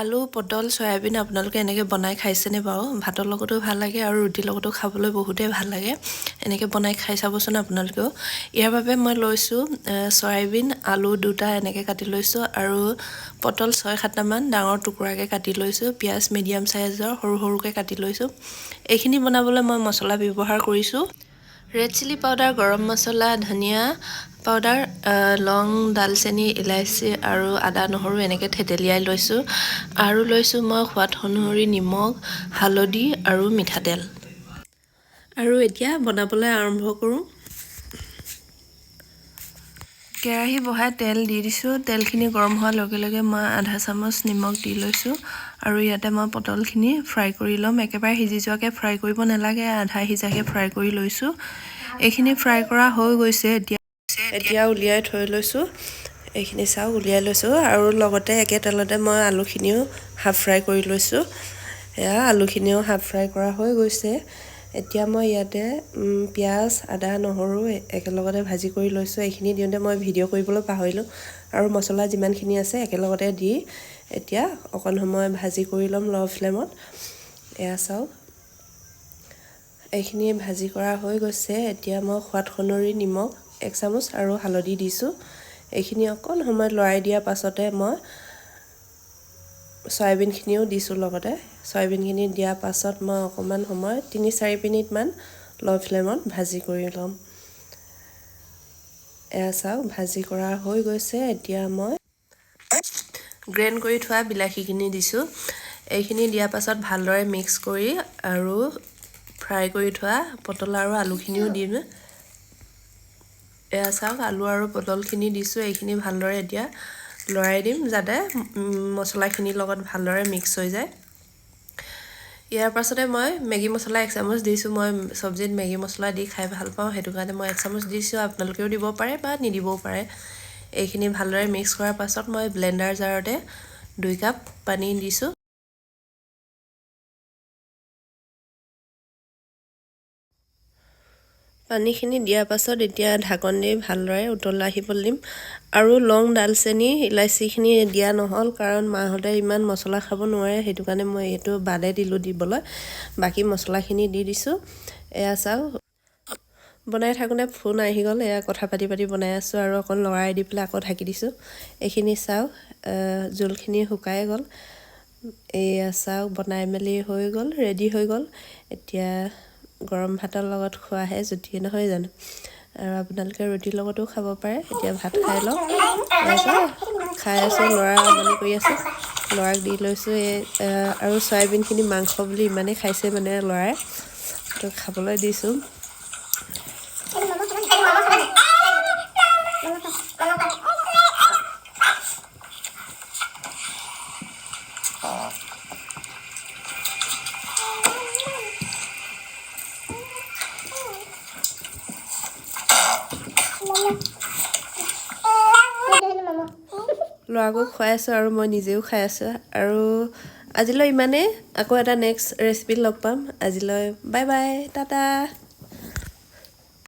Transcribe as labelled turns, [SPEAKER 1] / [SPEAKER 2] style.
[SPEAKER 1] আলু, পটল, চয়াবিন আপোনালোকে এনেকৈ বনাই খাইছেনে বাৰু? ভাতৰ লগতো ভাল লাগে আৰু ৰুটিৰ লগতো খাবলৈ বহুতেই ভাল লাগে। এনেকৈ বনাই খাই চাবচোন আপোনালোকেও। ইয়াৰ বাবে মই লৈছোঁ চয়াবিন, আলু দুটা এনেকৈ কাটি লৈছোঁ আৰু পটল 6-7টামান ডাঙৰ টুকুৰাকৈ কাটি লৈছোঁ, পিঁয়াজ মিডিয়াম চাইজৰ সৰু সৰুকৈ কাটি লৈছোঁ। এইখিনি বনাবলৈ মই মছলা ব্যৱহাৰ কৰিছোঁ ৰেড চিলি পাউডাৰ, গৰম মছলা, ধনিয়া পাউডাৰ, লং, ডালচেনি, ইলাচি আৰু আদা নহৰু এনেকৈ থেতেলিয়াই লৈছোঁ। আৰু লৈছোঁ মই সোৱাদ অনুসৰি নিমখ, হালধি আৰু মিঠাতেল। আৰু এতিয়া বনাবলৈ আৰম্ভ কৰোঁ। কেৰাহী বহাই তেল দি দিছোঁ। তেলখিনি গৰম হোৱাৰ লগে লগে মই আধা চামুচ নিমখ দি লৈছোঁ আৰু ইয়াতে মই পটলখিনি ফ্ৰাই কৰি ল'ম। একেবাৰে সিজি যোৱাকৈ ফ্ৰাই কৰিব নালাগে, আধা সিজাকৈ ফ্ৰাই কৰি লৈছোঁ। এইখিনি ফ্ৰাই কৰা হৈ গৈছে, এতিয়া উলিয়াই থৈ লৈছোঁ। এইখিনি চাওক, উলিয়াই লৈছোঁ। আৰু লগতে একে তেলতে মই আলুখিনিও হাফ ফ্ৰাই কৰি লৈছোঁ। এয়া আলুখিনিও হাফ ফ্ৰাই কৰা হৈ গৈছে। এতিয়া মই ইয়াতে পিঁয়াজ, আদা, নহৰু একেলগতে ভাজি কৰি লৈছোঁ। এইখিনি দিওঁতে মই ভিডিঅ' কৰিবলৈ পাহৰিলোঁ। আৰু মছলা যিমানখিনি আছে একেলগতে দি এতিয়া অকণ সময় ভাজি কৰি ল'ম ল' ফ্লেমত। এয়া চাওক, এইখিনি ভাজি কৰা হৈ গৈছে। এতিয়া মই সোৱাদ অনুসৰি নিমখ 1 চামুচ আৰু হালধি দিছোঁ। এইখিনি অকণ সময় লৰাই দিয়াৰ পাছতে মই চয়াবিনখিনিও দিছোঁ লগতে। চয়াবিনখিনি দিয়াৰ পাছত মই অকণমান সময় 3-4 মিনিটমান ল' ফ্লেমত ভাজি কৰি ল'ম। এয়া চাওক, ভাজি কৰা হৈ গৈছে। এতিয়া মই গ্ৰেইন কৰি থোৱা বিলাহীখিনি দিছোঁ। এইখিনি দিয়াৰ পাছত ভালদৰে মিক্স কৰি আৰু ফ্ৰাই কৰি থোৱা পটল আৰু আলুখিনিও দিম। এয়া চাওক, আলু আৰু পটলখিনি দিছোঁ। এইখিনি ভালদৰে এতিয়া লৰাই দিম যাতে মছলাখিনিৰ লগত ভালদৰে মিক্স হৈ যায়। ইয়াৰ পাছতে মই মেগী মছলা 1 চামুচ দিছোঁ। মই চব্জিত মেগী মছলা দি খাই ভাল পাওঁ, সেইটো কাৰণে মই 1 চামুচ দিছোঁ। আপোনালোকেও দিব পাৰে বা নিদিবও পাৰে। এইখিনি ভালদৰে মিক্স কৰাৰ পাছত মই ব্লেণ্ডাৰ জাৰতে 2 কাপ পানী দিছোঁ। পানীখিনি দিয়াৰ পাছত এতিয়া ঢাকন দি ভালদৰে উতলাই আহিবলৈ দিম। আৰু লং, ডালচেনি, ইলাচিখিনি দিয়া নহ'ল, কাৰণ মাহঁতে ইমান মছলা খাব নোৱাৰে, সেইটো কাৰণে মই এইটো বাদে দিলোঁ দিবলৈ। বাকী মছলাখিনি দি দিছোঁ। এয়া চাওক, বনাই থাকোঁতে ফোন আহি গ'ল। এয়া কথা পাতি পাতি বনাই আছোঁ আৰু অকণ লৰাই দি পেলাই আকৌ ঢাকি দিছোঁ। এইখিনি চাওক, জোলখিনি শুকাই গ'ল। এয়া চাওক, বনাই মেলি হৈ গ'ল, ৰেডি হৈ গ'ল। এতিয়া গৰম ভাতৰ লগত খোৱাহে জুতি নহয় জানো? আৰু আপোনালোকে ৰুটিৰ লগতো খাব পাৰে। এতিয়া ভাত খাই লওক। খাই আছোঁ, ল'ৰা আমনি কৰি আছে, ল'ৰাক দি লৈছোঁ। এই আৰু চয়াবিনখিনি মাংস বুলি ইমানেই খাইছে মানে ল'ৰাই, তো খাবলৈ দিছোঁ। ল'ৰাকো খুৱাই আছোঁ আৰু মই নিজেও খাই আছোঁ। আৰু আজিলৈ ইমানেই, আকৌ এটা নেক্সট ৰেচিপিত লগ পাম। আজিলৈ বাই বাই, টাটা।